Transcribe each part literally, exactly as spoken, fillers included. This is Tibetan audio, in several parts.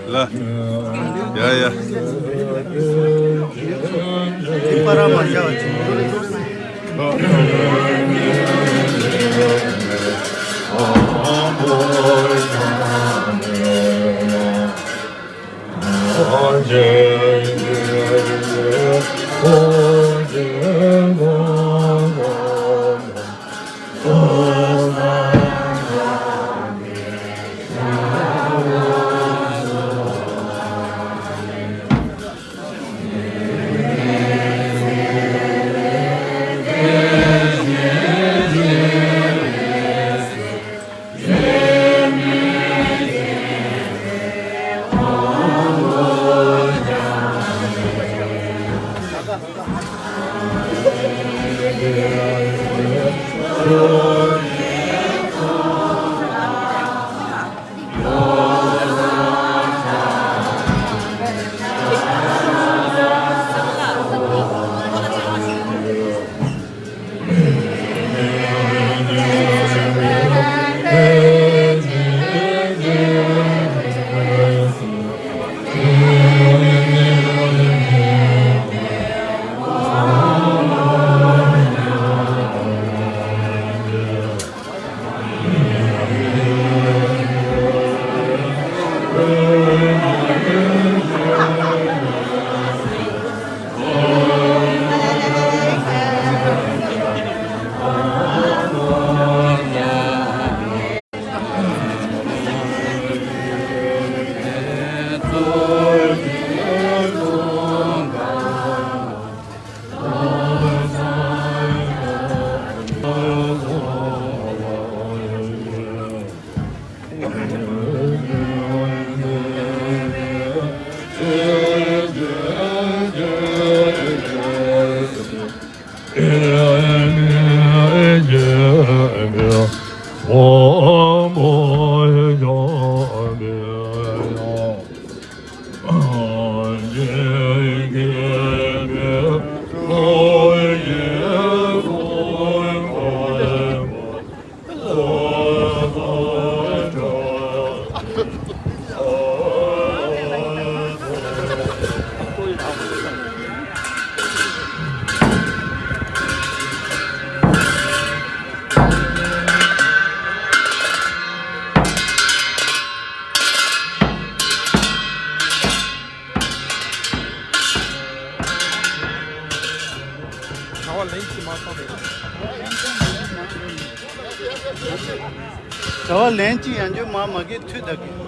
ལ། ཡ་ཡ། གྲྭ་པ་ལན་གཅིག་ཡང་འཇོན་མ་མ་གི་མཐུད་ད་གི།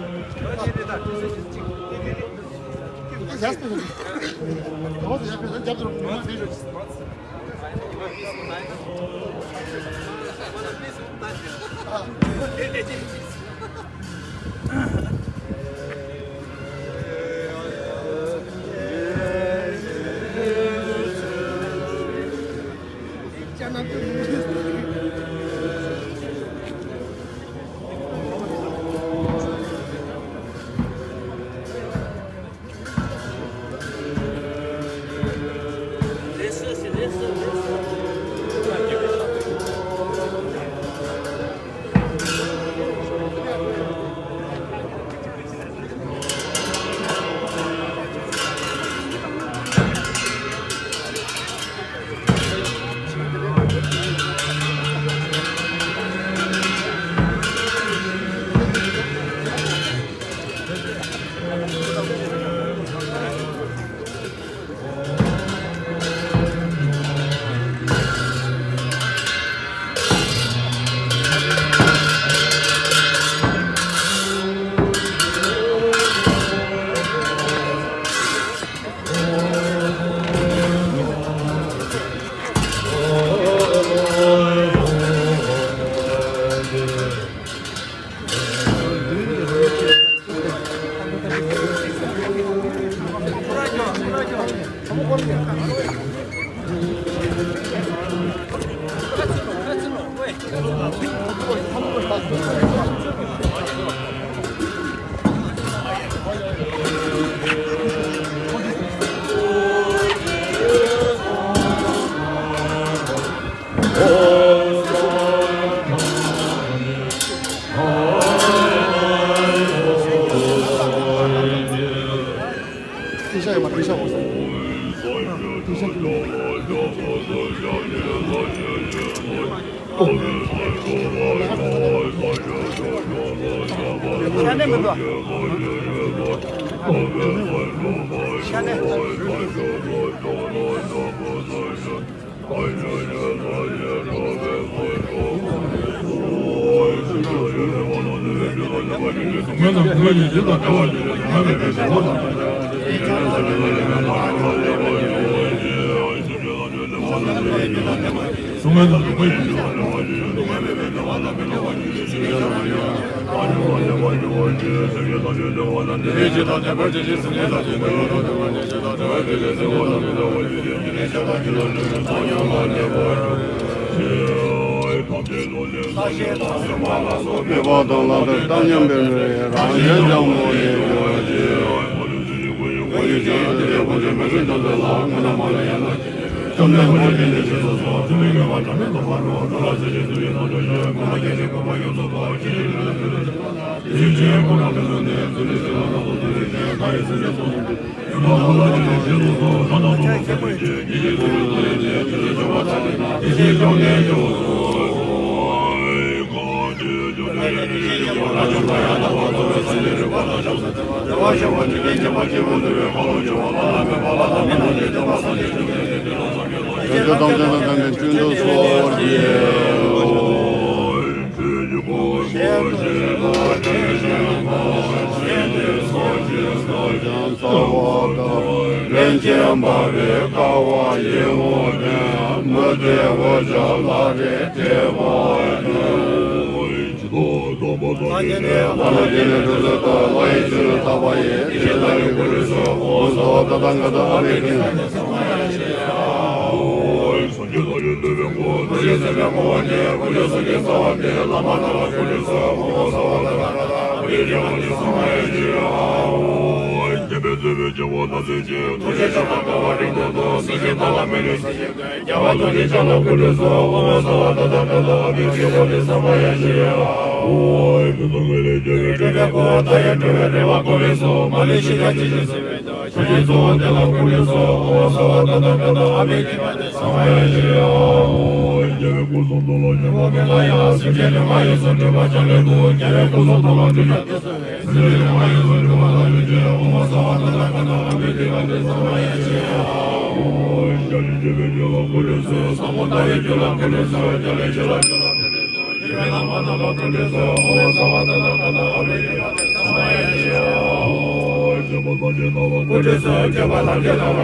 མེད་པ་དང་ལ་དྭགས་བཏང་སྙོམས་པའི་རང་བཞིན་སྦྱང་བ་ལས་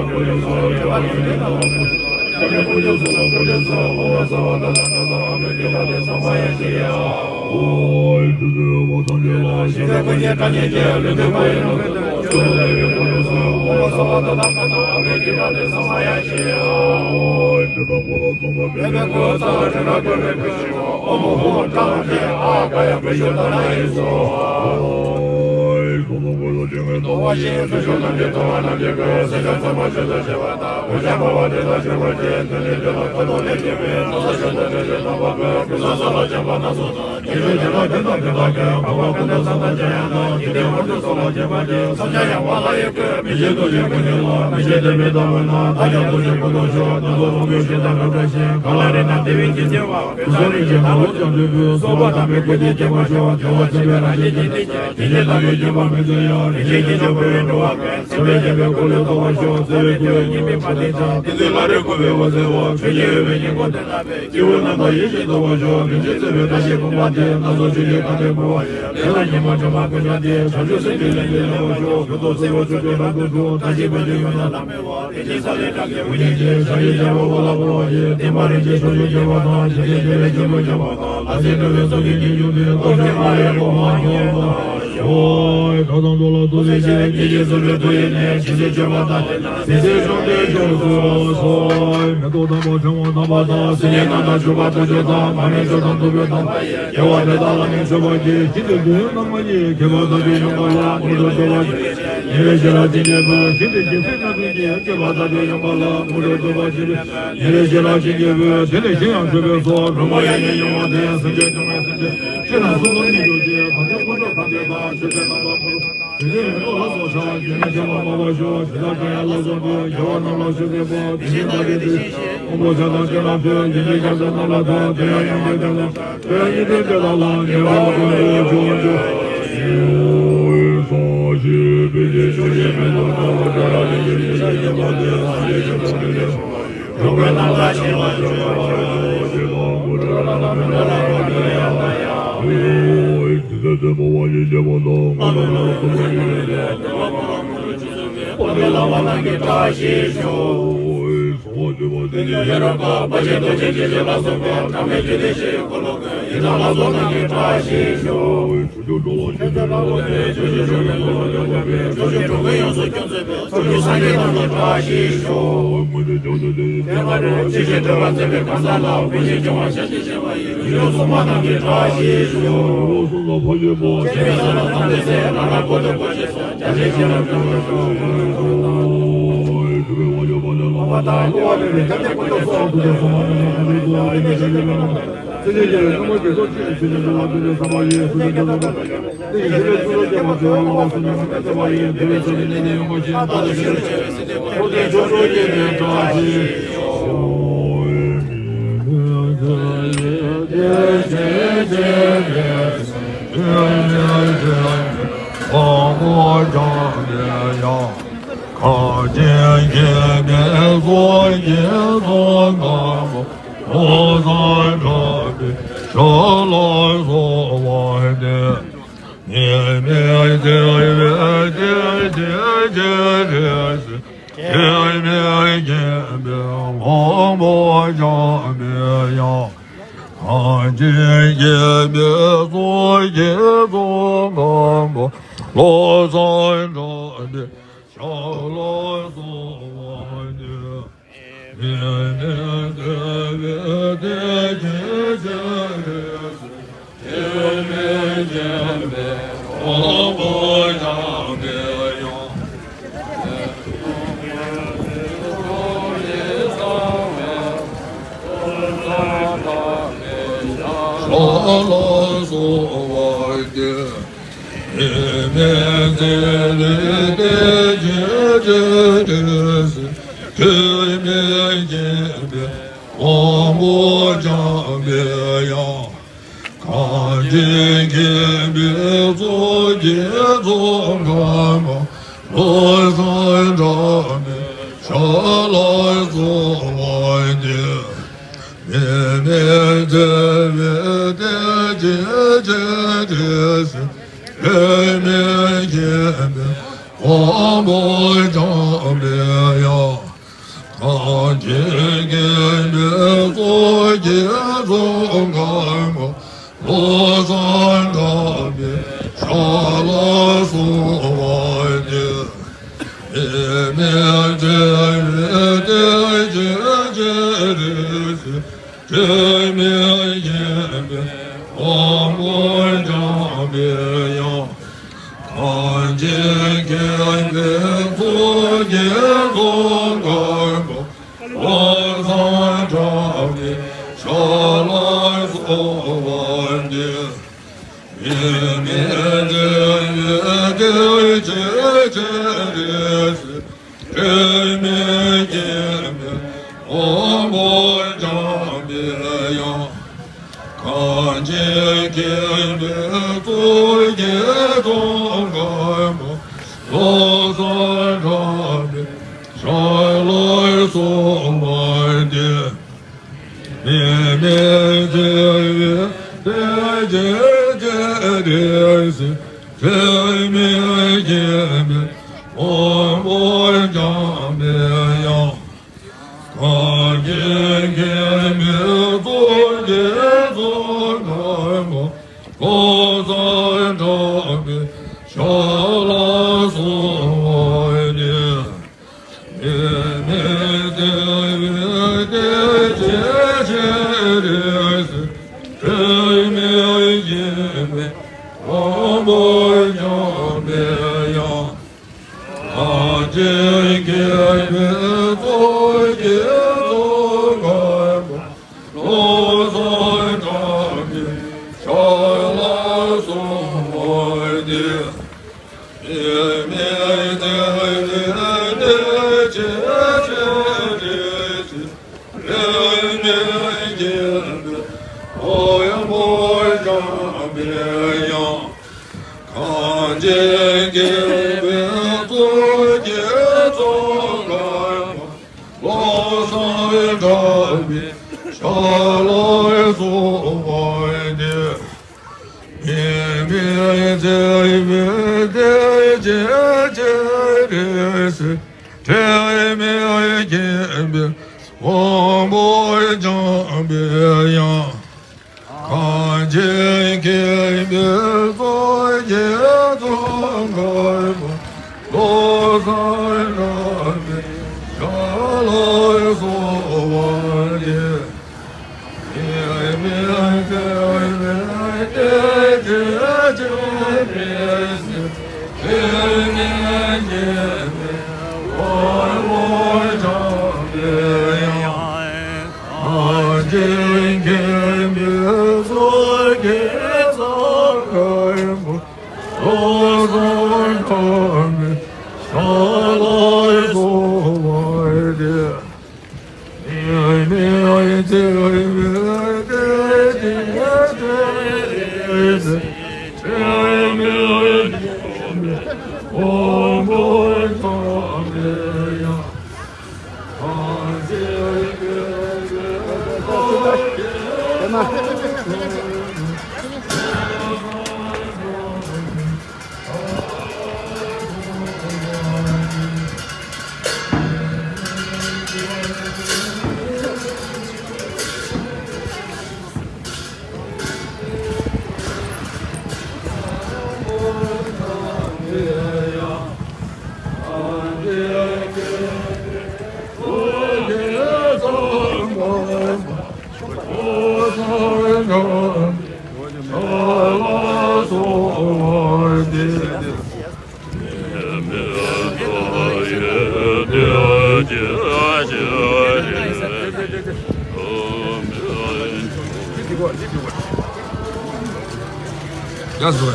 ཡག་སོ།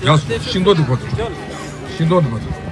ཡག་སོ། ཤིང་ཏོག་དེ་གོ་ཐུབ། ཤིང་ཏོག་དེ་གོ་ཐུབ།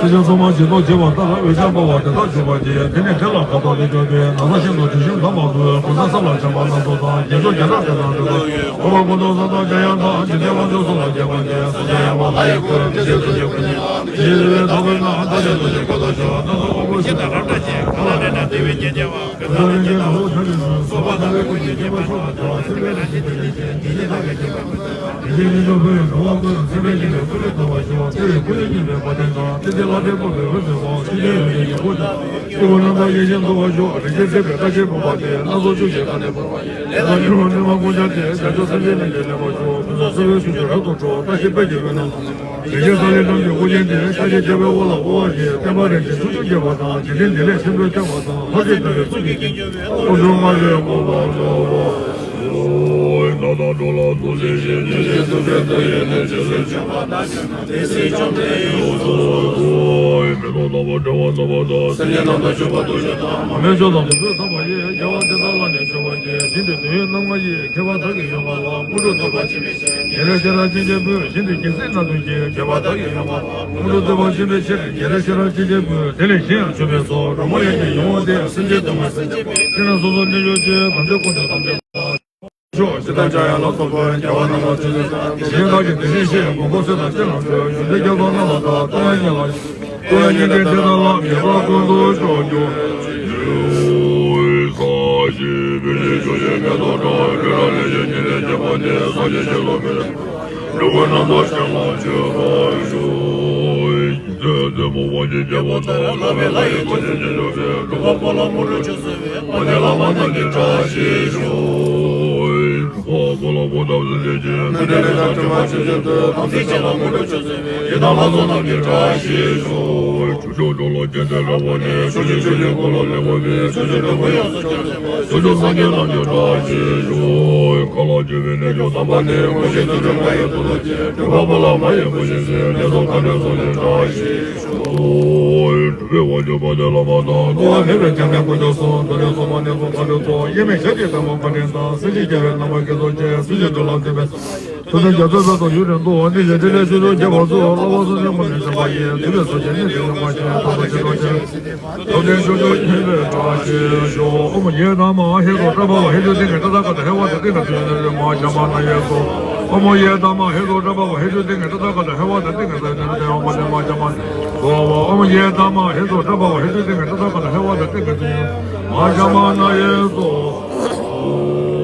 སེམས་ཅན་ཚང་མ་ཞིང་དུ་སྐྱེ་བ་ལྟར། འོད་ཆགས་འབར་བ་དེ་དག་འཇུག་པར་བགྱི། དེ་ནས་དེ་ལ་ཁ་དོག་ལེགས་བཀོད་པའི། ན་བཟའ་ཤིན་ཏུ་དྲི་ཞིམ་དག་མ་བསྐུལ། གོས་བཟང་བསམ་ལ་བྱམས་པ་སྣ་ཚོགས་དང་། རྒྱན་མཆོག་རྒྱ་གྲགས་དེ་དག་འདོད་པ་ཡིས། འཁོར་བ་ཀུན་ཏུ་སངས་རྒྱས་ཀྱང་དག་འཇིག་རྟེན་དབང་ཕྱུག་གསུམ་ལ་དགྱེས་པར་བགྱི། སངས་རྒྱས་ཡང་དག་ལྷ་ཡི་སྐུ། དེ་བཞིན་གསུམ་གྱི་སྐུ་ཉིད་ལ། དེ་བཞིན་གཤེགས་པའི་བདག་པོས་ན། བདག་ཅག་ཐམས་ཅད་ཀྱི་དོན་དུ་གསོལ། སྣ་ཚོགས་ཕུང་པོའི་གཤེད་དང་རབ་བཀྲ་ཅན། གང་ལ་གནས་དང་བདེ་བའི་རྒྱལ་མཆོག་དང་། སངས་རྒྱས་ཀྱི་ནོར་བུ་ཐམས་ཅད་ཀྱི་གསུང་། སོགས་པ་ལྟ་བུའི་སྐུ་ཉིད་མཁྱེན་པར་ཤོག། ལ་དེ་བ་སེམས་དཔའི་རང་བཞིན་དེ་ཉིད་ཅན། དེ་ཉིད་བདག་གིས་མཁྱེན་པར་ཕུལ། དེ་བཞིན་གཤེགས་མཆོག་འཁོར་བའི་འགྲོ་བ་ཀུན། སེམས་དཔའི་སྤྱན་ནི་སྐུ་ལས་ཐོབ་པར་ཤོག། བརྩེ་བའི་སྐུ་ལས་མཁྱེན་པའི་བ་དན་དང་། བསྟན་འཛིན་ལྷ་སྲས་ཕུར་པའི་འོད་ཟེར་དགུ། ཐུགས་རྗེའི་འོད་ཀྱི་ཡུལ་ཁོ་ན། སྐྱེ་བོ་རྣམས་དང་ཡིད་བཞིན་འདུ་བར་ཤོག། རིན་ཆེན་སྲིད་པའི་བཀའ་ཆེན་ཕུང་པོ་སྟེ། སྣ་ཚོགས་བཅུ་གཅིག་ཀ་ནས་འབར་བ་ཡི། ལས་དང་ཕྱི་རོལ་གནས་མ་ཀུན་ཁྱབ་སྟེ། བྱང་ཕྱོགས་སེམས་ཅན་རྣམས་ཀྱི་གནས་པར་ཤོག། ཕུན་ཚོགས་སེམས་དཔའི་ཆོས་ཀྱི་རབ་ཏུ་འཕྲོ། བཀྲ་ཤིས་དཔལ་གྱི་འོད་རྣམས་དང་། རིན་ཆེན་ས་གླིང་རྣམས་ཀྱི་དབུ་རྒྱན་ཏེ། ཤཱཀྱའི་རྒྱལ་པོའི་དབུ་ལ་དབུ་བ་བཞེས། བསྟན་པ་རིན་ཆེན་ཚོགས་ཆུང་རྒྱས་པ་དང་། འཇིག་རྟེན་བདེ་ལེགས་ཆེན་པོའི་ཐོན་པ་དང་། ལྷ་སྲས་བདེ་བའི་གཙུག་གི་དཀྱིལ་འཁྱོར་བའི། དབུ་ཕྱུག་ལྔ་བཞིའི་དབུ་འཕང་མཆོག་ཏུ། ནགས་དང་གྲོང་ལ་སོགས་ཚུལ་བཞིན་ནི། ཇི་སྲིད་འཚོ་བའི་དུས་ཡུན་ནི། ཇི་སྲིད་བྱོན་པ་དག་ཀྱང་ན། དེ་སྲིད་བཅོམ་ལྡན་འོད་སྲུང་དུ། མེ་ཏོག་དང་བ་ཀྲ་བ་ཙ་བ་དང་། སེང་གེ་རྣམས་དང་ཕྱུ་པ་དུང་ཞལ་དང་། མར་མེ་མཆོག་དང་བདུག་སྤོས་དམ་པ་ཡིས། རྒྱལ་བ་དེ་དག་ལ་ནི་མཆོད་པར་བགྱི། ཞིང་དེར་འདོད་ཡོན་སྣ་ལྔ་ཡི། ཁྱད་པར་དག་གི་ཡོན་ཀ་དང་། དངོས་གྲུབ་ཐོབ་པར་བྱེད་པའི་ཕྱིར། རྒྱལ་སྲས་ཤེས་རབ་ཅན་གྱིས་འབུལ། ཞིང་དེར་རྒྱལ་སྲས་སྣ་བདུན་གྱིས། ཁྱད་པར་དག་གི་ཡོན་ཀ་དང་། དངོས་གྲུབ་སྩོལ་བར་བྱེད་པའི་ཕྱིར། རྒྱལ་སྲས་ཤེས་རབ་ཅན་གྱིས་འབུལ། དེ་ལས་གཞན་ཡང་མཆོད་པའི་ཚོགས། རོལ་མོ་ཡན་གྱི་ཡོན་ཏན་ཏེ། སེམས་ཅན་སྡུག་བསྔལ་སེལ་བྱེད་པའི། ཕྱི་ནང་གསང་གསུམ་རྣལ་འབྱོར་གྱིས། དམ་ཆོས་ཀུན་ཏུ་དམ་བཅའ་བ། ཆོས་ཇི་ལྟར་བྱ་ཡང་ལ་སོགས་པ། རྒྱལ་བ་རྣམས་ལ་ཆོས་སྟོན་ཅིང་། དེ་བཞིན་བདག་གིས་དེ་བཞིན་གཤེགས། མགོན་པོ་སྲས་དང་བཅས་རྣམས་ཀྱིས། ཡོན་ཏན་བརྒྱ་སྟོང་རྣམ་པར་དག་ལྟ་བ་ཉིད་ལ། ལྟ་བ་ཉིད་དེ་དེ་དག་ལ། ངེས་པར་ཀུན་ཏུ་སྤྱོད་གྱུར་ཅིག། ས་གཞི་བོད་ཀྱི་ཆོས་ཀྱི་སྐད་དུ་སྒྲོག། ཁྱོད་རང་ལས་བྱུང་ཉིད་ལས་སྐྱེས་པ་སྟེ། སངས་རྒྱས་ཆོས་ལུགས་མི་འདྲ། འགྲོ་ཀུན་རྣམ་དག་ཞིང་ལ་སྤྱོད་པར་ཤོག། ཆོས་ཀྱི་སྟོན་པ་དབང་ཕྱུག་རྒྱལ་པོ་དང་། བླ་མེད་ལྷ་ཡི་སྐུ་ཆེན་བཞི་བཅུ་པའི། སྒྲུབ་པ་པོ་ལ་དངོས་གྲུབ་ཆོས་སྩོལ་བའི། དངོས་གནས་བླ་མ་རྣམས་ཀྱི་བཀྲ་ཤིས་ཤོག། སྒྲུབ་པ་པོ་ལ་གོའུ་ཏམ་སེང་གེ་གིས། ནམ་མཁའི་ལས་ལ་སྤྲིན་པ་ཆུ་བཞིན་དུ། དམ་ཚིག་ཅན་ལ་དངོས་གྲུབ་ཆོས་སྩོལ་བའི། ཡི་དམ་ལྷ་ཚོགས་རྣམས་ཀྱི་བཀྲ་ཤིས་ཤོག། ཕྱོགས་བཅུ་ལ་རྒྱལ་བསྟན་འདྲ་བ་ནི། ཕྱོགས་བཅུའི་ཆོས་ཀྱི་འཁོར་ལོ་ལེགས་པར་མཛེས། ཕྱོགས་བཅུའི་འགྲོ་ཀུན་ཡོངས་སུ་སྐྱོང་བྱེད་པ། ཕྱོགས་བཅུའི་སངས་རྒྱས་རྣམས་ཀྱི་བཀྲ་ཤིས་ཤོག། མཁའ་ལ་རྒྱལ་བའི་གནས་མཆོག་དམ་པ་ནི། ཀུན་གཞི་རྡོ་རྗེ་ལྔ་ཡི་ཐུགས་རྡོ་རྗེ། སྒྲུབ་པ་པོ་ལ་མ་ཡི་བུ་བཞིན་གཤེགས། གནས་སུ་མཁའ་འགྲོའི་ཚོགས་ཀྱི་བཀྲ་ཤིས་ཤོག། གྲུབ་པའི་དབང་ཕྱུག་དཔལ་ལྡན་བླ་མ་དང་། བསླུ་བ་མེད་པའི་འཇམ་དཔལ་དཀོན་མཆོག་གསུམ། གདོད་ནས་སོ་མ་ནས་སོ་མཁའ་འགྲོའི་ཚོགས། དབྱེར་མེད་ཞལ་གྱི་ཐལ་མོ་བཀའ་དྲིན་དང་། སྲིད་ཞིའི་རྒྱལ་བའི་བསྣམས་པ་གེ་སར་རྒྱལ། སྲིད་ཞིའི་འགྲོ་ལ་འཛིན་པའི། ཐུབ་བསྟན་རྒྱ་མཚོའི་དཔལ་དང་ཡུན་རིང་དུ། སྣང་ཞིང་ཕྲིན་ལས་ཕྱོགས་བཅུར་རྒྱས་པར་གསུངས། བསླབ་པ་སངས་རྒྱས་དངོས་གནས་ཐོས་པ་ཡིས། ཐུབ་པའི་གཟུགས་ཅན་སྣོད་དུ་ཡོད་པ་ཞིག་ཐོབ་པར་བྱེད་པའི་ཕྱིར། ཐུབ་བསྟན་ཕྱོགས་བཅུར་མཁྱེན་པའི་བཀྲ་ཤིས་ཤོག། ཨོཾ་ཡེ་དྷརྨ་ཧེ་ཏུ་པྲ་བྷ་ཝ་ཧེ་ཏུ་ཏིང་ངེ་ཏ་ཐཱ་ག་ཏ་ཧེ་ཝ་ཏ་ཏིང་ངེ་ཏུ་ཡ་ན་རེ་མ་ཤ་མ་ན་ཡེ་སྭཱ་ཧཱ། ཨོཾ་ཡེ་དྷརྨ་ཧེ་ཏུ་པྲ་བྷ་ཝ་ཧེ་ཏུ་ཏིང་ངེ་ཏ་ཐཱ་ག་ཏ་ཧེ་ཝ་ཏ་ཏིང་ངེ་ཏུ་ཡ་ན་རེ་ཏེ་ཧོ་མ་ཏེ་མ་ཤ་མ་ན་སྭཱ་ཧཱ། ཨོཾ་ཡེ་དྷརྨ་ཧེ་ཏུ་པྲ་བྷ་ཝ་ཧེ་ཏུ་ཏིང་ངེ་ཏ་ཐཱ་ག་ཏ་ཧེ་ཝ་ཏ་ཏིང་ངེ་ཏུ་ཡ་ན་མ་ཤ་མ་ན་ཡེ་སྭཱ་ཧཱ།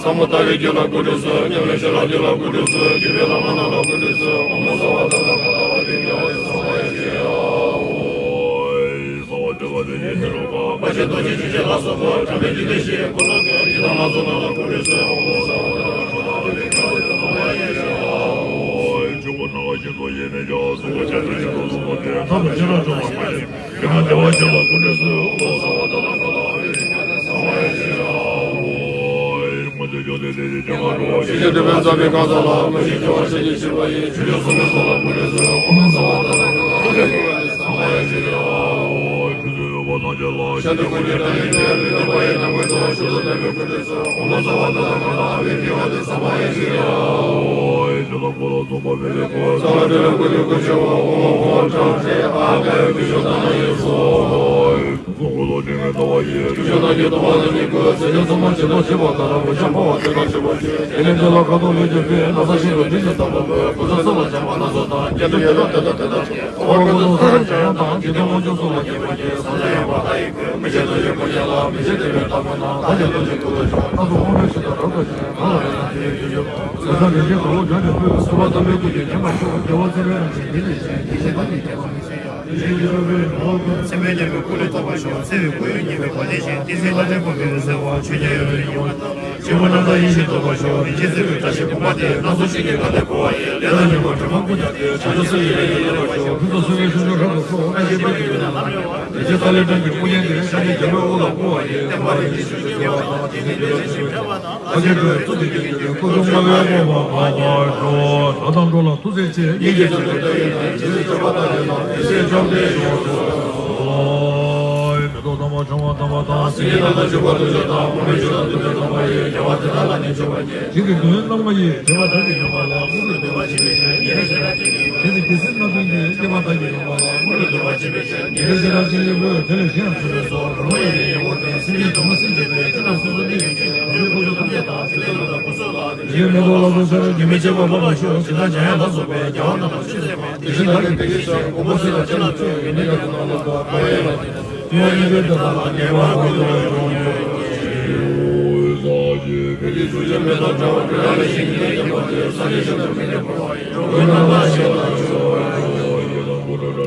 ས་མོ་ལྟ་བའི་རྒྱུད་ལ་སྐུ་འདྲེན་སོ། མཉམ་མེད་ཤེས་རབ་རྒྱུད་ལ་སྐུ་འདྲེན་སོ། རྒྱུད་པའི་བླ་མ་རྣམས་ལ་སྐུ་འདྲེན་སོ། ཨོཾ་ས་བ་ཏ་ཐ་ག་ཏ་བ་ཏི་ཉ་ཝ་ས་བ་ཡ་ཤི་ཡ། ཨོཾ་ས་བ་ཏ་ག་ཏ་ཉི་ཏི་རུ་པ་པ་ཆེན་རྡོ་རྗེ་ཆོས་རྒྱལ་ལ་སོགས་པ་དྲང་སྙོམས་ཀྱི་གནས་བཞི་འཁོར་ལོ་བརྒྱ་ཡི་དམ་ལྷ་ཚོགས་རྣམས་ལ་སྐུ་འདྲེན་སོ། ཨོཾ་ས་བ་ཏ་ཐ་ག་ཏ་བ་ཏི་ཉ་ཝ་ས་བ་ཡ་ཤི་ཡ། ཨོཾ་ཆོས་སྐུ་སྣང་བ་བཞི་རྫོགས་དབྱེར་མེད་རྒྱ་མཚོ་ཆེན་པོའི་ཞིང་དུ་གསུངས་པ་དེ་ལྟར་དུ་ཤེས་རབ་སྤྱོད་པ་མ་ཡིན། ཡང་བདེ་བ་ཅན་ལ་སྐུ་འདྲེན་སོ། ཨོཾ་ས་བ་ཏ་ཐ་ག་ཏ་བ་ཏི་ཉ་ཝ་ས་བ་ཡ་ཤི་ཡ། ཨོཾ་མ་ཅོ་ཅོ་ཏེ་ཏེ་ཏེ་ཅ་མ་རོ། ཤེས་བྱ་སྒྲིབ་པའི་ཟག་པའི་གང་ཟག་ལ། མ་ཤེས་བྱ་བ་ཤེས་བྱེད་ཤེས་པ་ཡི། ཆོས་སྐྱོང་སྲུང་མའི་ཚོགས་ལ་སྐུ་འདྲེན་སོ། ཨོཾ་ས་བ་ཏ་ཐ་ག་ཏ་བ་ཏི་ཉ་ཝ་ས་བ་ཡ་ཤི་ཡ། ཨོཾ་ཆོས་སྐྱོང་ཡོད་པ་ཐམས་ཅད་ལ། ཤཱཀྱ་ཀུན་གྱི་བཀའ་དྲིན་ཡོད་པའི་ལུས་རྟེན་པ་ཡི་ནང་ཁུལ་དུ་ཞུགས་སུ་གནས་པའི་སྐུ་འདྲེན་སོ། ཨོཾ་ས་བ་ཏ་ཐ་ག་ཏ་ཨ་བི་ཀྱི་ཝ་ཏི་ས་བ་ཡ་ཤི་ཡ། ཨོཾ་ཡེ་ཤེས་དང་འཁོར་ལོ་གསུམ་པ་མེ་ལྷའི་སྐུ། ས་ལ་ཏི་ལ་ཀུ་ཏི་ཀུ་ཤ་བ། ཨོཾ་ཧོ་ཀྲ་ཏི་ཨ་ག་ཡ་ཀུ་ཤ་ཏ་ན་ཡེ་སོ། ཨོཾ་འཁོར་ལོ་ཏིང་ངེ་འཛིན་ལྟ་བ་ཡི། ཀུ་ཤ་ཏ་གི་ལྟ་བ་དང་ཉིད་ཀུན། ཟས་སྦྱངས་ཚང་མ་ཇི་ལྟར་བྱེད་པ་ལྟར། འོད་ཆགས་འཕར་བ་དེ་ལྟར་བྱེད་པར་བྱེད། དེ་ལས་འདི་ལ་ཁ་དོག་ལེགས་བརྗོད་པས། ན་བཟའ་ཤིང་ལ་དྲི་ཞིམ་ལྟ་བུ་མོས། ཀུན་ཏུ་བསིལ་བ་སྦྱངས་པ་སྣ་ཚོགས་དང་། རྒྱན་དུ་ཡོད་དོ་དེ་དང་དེ་ལྟར་བྱེད། འཁོར་བ་ཀུན་ཏུ་སངས་རྒྱས་ཡང་དང་། དགེ་འདུན་དབང་ཕྱུག་གསུམ་ལ་དགྱེས་པར་བགྱི། སངས་རྒྱས་ཡང་དག་ལྟ་ཡི་ཀུན། མི་ཕྱེད་དུ་ཡོད་པ་ཉིད་ལ། མི་ཕྱེད་དེ་བས་ལྟ་བས་ན། བདག་ཀྱང་ཐུགས་རྗེས་སྐུ་ལ་ཕྱོགས། སྣ་ཚོགས་དབང་པོའི་ཞིང་དུ་རབ་ཏུ་ཕྱིན། གང་ལ་ཕན་ན་དེ་ཡི་རྒྱུར་གྱུར་ཅིག། ཟས་དང་ལེགས་བྱའི་གོས་ལོག་བགྲང་སྟེ་ཕུལ། བསིལ་བ་དམ་པའི་སྐུ་རྒྱན་བརྒྱན་པར་ཤོག། རྒྱལ་བ་བརྩེ་བའི་རང་བཞིན་འདི་ནས་བཞེངས། དེ་བཞིན་བདག་ནི་བརྟན་པར་བཞེངས་ཡང་། དེ་བཞིན་གཤེགས་པའི་ནོར་བུ་ཀུན། སེམས་དཔའི་རྒྱལ་པོའི་སྐུ་ལས་ཐོབ་པར་ཤོག། བརྩེ་བའི་སྐུ་ཡོན་ཉི་མའི་གོ་ལས་བཞིན། བསྟན་འཛིན་ལྷ་འདྲེ་འཁོར་དེ་ཡི་སྲས་པོ། ཆོས་རྒྱལ་ཡབ་ཡུམ་གྱི་དབང་ཐང་། ཆེན་པོ་རྣམ་ཐར་ཡིད་བཞིན་རྟོགས་པར་ཤོག། རིན་ཆེན་བརྩེ་བའི་བཀྲ་ཤིས་བུམ་པ་དེ། སྣ་ཚོགས་ཞིང་གི་དགའ་སྟོན་འབུལ་བ་ཡིས། ལས་དང་ཉོན་མོངས་དྲི་མ་ཀུན་སྦྱངས་ཏེ། བྱང་ཆུབ་སེམས་ཀྱི་གླིང་དུ་སྐྱེ་བར་ཤོག། ཕུན་སུམ་ཚོགས་པའི་ཕྱོགས་བཅུར་རབ་ཏུ་ཕྱོགས། ལྷ་ཞིང་པད་ཀྱི་ཡུལ་ན་ལམ་ཡོད་པ། རིན་ཆེན་ཏཱ་ལའི་ཊཱིཀ་གི་སྐུ་བརྙན་དེ། སངས་རྒྱས་རྒྱལ་པོའི་དབུ་ལ་བསྐུར་བ་ཡིས། བསྟན་པ་རིན་ཆེན་ཤིང་རྒྱས་པ་དང་། རྗེ་བཙུན་བདེ་ཆེན་ཞིང་ཕྲད་པ་དང་། ལྷ་ཆེན་སྒྲོལ་མའི་གཙུག་ཏུ་བརྙེས་ཏེ། སྐུ་གསུམ་དམའ་བའི་དབང་པོ་འཕགས་པར་ཤོག། དགྲ་དང་འགྲོ་ལ་ཐུགས་རྗེ་ཆེ། སྙིང་གི་རྗེ་བཙུན་ཏཱ་ལའི་ནས། རྗེ་བཙུན་ཆོས་པ་དང་ཡོད་ན། དེ་སྲས་བཅོམ་ལྡན་འབྱོར་དུ་གསོལ། མེ་ཏོག་དམ་པ་བྱུང་བ་དམ་པ་དང་། སེང་གེ་དང་ལྡན་ཕྱུག་པོ་ཐུགས་མཆོག་དང་། གོང་མའི་ཆོས་དང་མཐུན་པའི་དམ་པ་ཡིས། རྒྱལ་བ་དེ་དག་ལ་ནི་མཆོད་པར་བགྱི། བྱིན་གྱིས་རྒྱུ་རྣམ་ལྔ་ཡིས། བྱེ་བ་བདུན་གྱིས་ཡོངས་པ་ལ། དངོས་གྲུབ་འདོད་པ་ཆེན་པོའི་ཕྱིར། ཉེ་རིང་ཞེ་དྲག་ཅན་གྱིས། བྱས་ཏེ་རྒྱལ་སྲིད་སྣ་བདུན་གྱི། སྐྱེ་བ་བདག་གིས་ཡོངས་པ་ལ། དངོས་གྲུབ་འདོད་པ་ཆེན་པོའི་ཕྱིར། ཉེ་རིང་ཞེ་དྲག་ཅན་གྱིས། འབུལ། དེ་ལས་གཞན་ཡང་ཚུལ་ཁྲིམས་སོགས། རོལ་མོ་ཡི་རིགས་ཡི་དབང་པོ་སྟེ། སེམས་ཅན་གདོད་མ་སེམས་ཅན་ཏེ། ཆོས་རྣམས་སོ་སོར་གནས་ཡོད་ཅིང་། རང་རིག་པ་ཆོས་ཐམས་ཅད་དང་། ཇི་ལྟར་འགྲོ་དང་འཁོར་སོགས་ལ། དེ་བཞིན་མེ་ཏོག་ལ་སོགས་པའི། རྒྱུ་མེད་བྱེད་པ་སྤངས་པར་ཤོག། དེ་དག་འཇམ་དབྱངས་ལ་སོགས་པས། རྒྱལ་བ་རྣམས་ལ་ཆོས་གསན་པ། དེ་བཞིན་བདག་གིས་དེ་སྐད་བཤད། དགོངས་པ་ཚིག་དང་བཅས་ལ་སྤྱོད། ཡོན་ཏན་ཡང་དག་སྣང་ལ་ཕོག། དཔའ་བོ་ཡན་ལག་བདུན། ཐུབ་པ་མཉམ་པའི་དོན་དག་ལ། ངེས་པར་དགོངས་ཏེ་འགྲོ་འགྱུར་ཅིག། ཕཊ་ཀྱི་ཟུར་ཅན་མེ་ཏོག་འདྲ་བ། བོད་རང་ལས་གཞན་གྱིས་ལེགས་བརྒྱན་པ་དེ། སངས་རྒྱས་ཞབས་ཏུ་མི་གནས་འཁོར་བ་ཡི། འགྲོ་ཀུན་རྣམ་དག་ཞི་བ་དང་ཆོས་